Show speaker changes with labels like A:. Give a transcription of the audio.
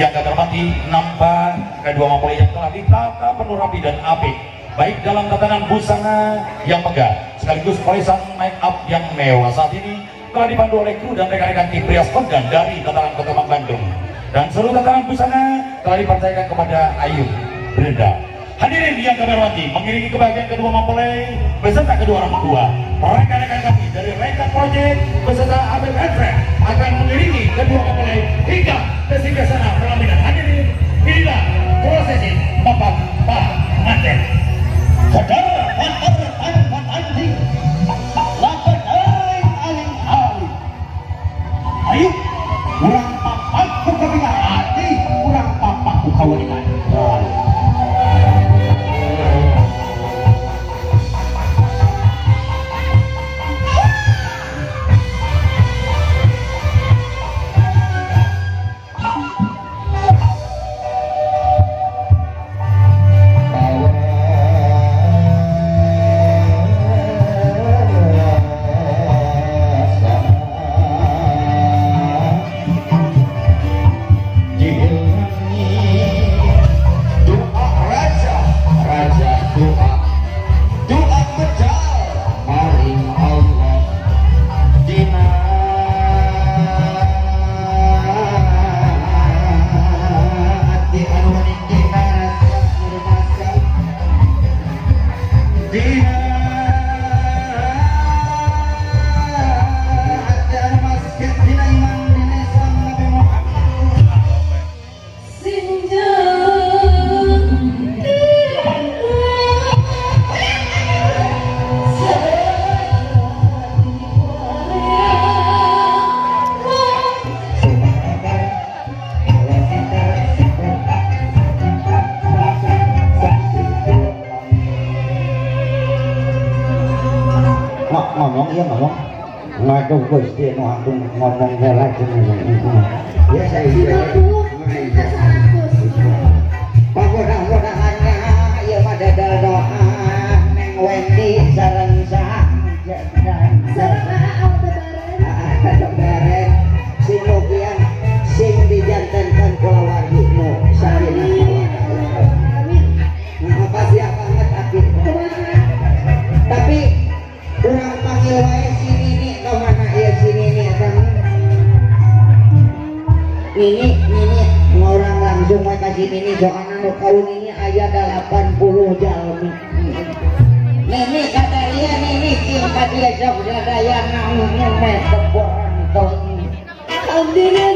A: yang kami hormati, nampak kedua mempelai yang telah ditata penuh rapi dan apik, baik dalam tatanan busana yang megah sekaligus polesan make up yang mewah. Saat ini telah dipandu oleh kru dan rekan-rekan tim Prias Kondan dari tataran Kota Bandung, dan seluruh tatanan busana telah dipercayakan kepada Ayu Brenda. Hadirin yang kami hormati, mengiringi kebahagiaan kedua mempelai beserta kedua orang tua, rekan-rekan kami dari Rekan Project beserta Abel Friend akan mengiringi kedua mempelai hingga ke singgasana pelaminan. Hadirin, inilah prosesi Bapak Pengantin. Saudara anjing, lapan aling aling. Ayo, kurang papak ku kepingan hati, kurang papak ku kawaningan.
B: Ngaduh Gusti nu agung ngomong heula ya saya pamudah-mudahannya ieu mah dadal doa Neng Wendy sareng saha Aldebaran sing mugian sing dijantenkeun kulawargi nu sakinah. Amin. Nah, pasti banget aki. Tapi urang panggil wae si Nini ka mana ieu si Nini eta mah. Nini Nini ngorang langsung wae ka si Nini soalna nu kaun ini aya 80 jalmi. Nini kadaria Nini kieu ka dieu sok sadayana meh teboran tong.
C: Abdi.